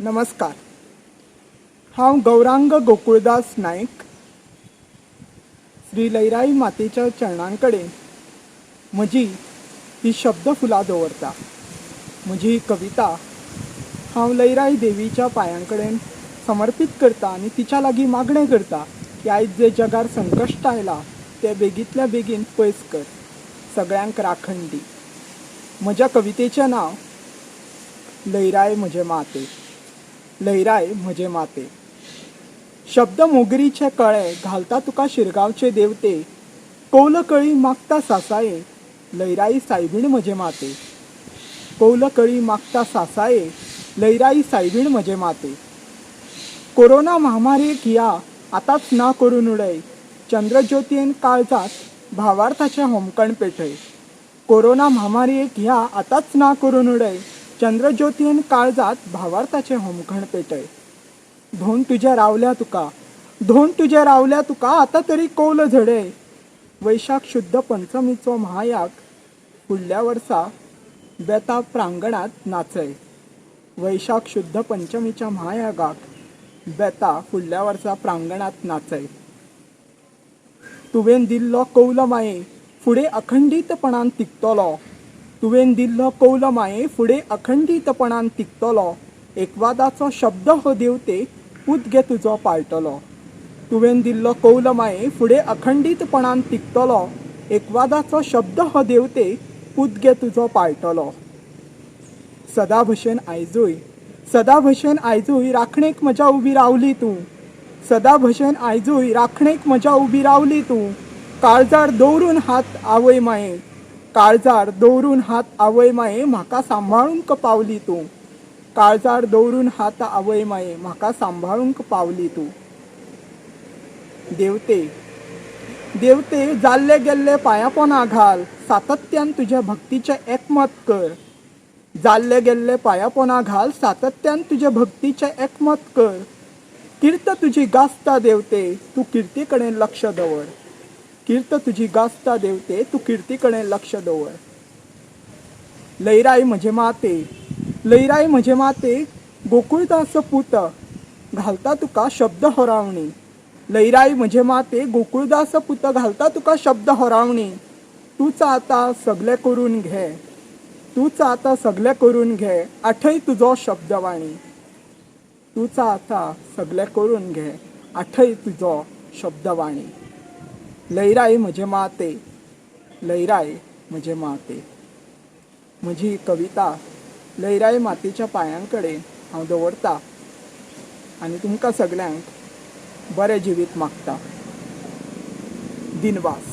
नमस्कार. हांव गौरांग गोकुळदास नायक. श्री लयराई मातेच्या चरणां कडेन म्हजी ही शब्द फुलां दवरता. म्हजी ही कविता हांव लयराई देवीच्या पांयां कडेन समर्पीत करता आनी तिच्या लागीं मागणें करता की आयज जें जगार संकश्ट आयलां तें बेगींतल्या बेगीन पयस कर, सगळ्यांक राखण दी. म्हज्या कवितेचें नांव लयराई म्हजे माते. लयराई म्हजे माते, शब्द मोगरीचे कळे घालता तुका शिरगांवचे देवते, कौल कळी मागता सासाये, लयराई सायबीण म्हजे माते. कौल कळी मागता सासाये, लयराई सायबीण म्हजे माते. कोरोना म्हामारीक ह्या आतांच ना करून उडय, चंद्रज्योतीन काळजांत भावार्थाचें होमकण पेटय. कोरोना म्हामारीक ह्या आतांच ना करून उडय, चंद्रज्योतीन काळजांत भावार्थाचें होमखण पेटय. धोंड तुज्या रावल्या तुका, धोंड तुज्या रावल्या तुका, आतां तरी कौल झडय. वैशाख शुद्ध पंचमीचो महायाग फुडल्या वर्सा बेता प्रांगणांत नाचय. वैशाख शुद्ध पंचमीच्या महायागाक बेता फुडल्या वर्सा प्रांगणांत नाचय. तुवें दिल्लो कौल माये फुडें अखंडीतपणान तिगतलो. तुवें दिल्लो कौल माये फुडें अखंडीतपणान तिगतलो. एकवादाचो शब्द हो देवते पूत गे तुजो पाळटलो. तुवें दिल्लो कौल माये फुडें अखंडीतपणान तिगतलो. एकवादाचो शब्द हो देवते पूत गे तुजो पाळटलो. सदां भशेन आयजूय, सदां भशेन आयजूय राखणेक म्हज्या उबी रावली तूं. सदां भशेन आयजूय राखणेक म्हज्या उबी रावली तूं. काळजार दवरून हात आवय माये, काळजार दवरून हात आवय माये, म्हाका सांबाळूंक पावली तूं. काळजार दवरून हात आवय माये, म्हाका सांबाळूंक पावली तूं. देवते, देवते, जाल्ले गेल्ले पांयापोना घाल, सातत्यान तुज्या भक्तीचें एकमत कर. जाल्ले गेल्ले पांयापोना घाल, सातत्यान तुज्या भक्तीचें एकमत कर. किर्त तुजी गाजता देवते, तूं किर्ती कडेन लक्ष दवर. किर्त तुजी गाजता देवते, तूं किर्ती कडेन लक्ष दवर. लयराई म्हजे माते, लयराई म्हजे माते, गोकुळदास पूत घालता तुका शब्द होरावणी. लयराई म्हजे माते, गोकुळदास पूत घालता तुका शब्द होरावणी. तूंच आतां सगलें करून घे, तूंच आतां सगलें करून घे, आठय तुजो शब्दवाणी. तूंच आतां सगलें करून घे, आठय तुजो शब्दवाणी. लयराई म्हजे माते, लयराई म्हजे माते. म्हजी कविता लयराई मातेच्या पांयां कडेन हांव दवरता आनी तुमकां सगल्यांक बरें जिवीत मागता. दिनवास.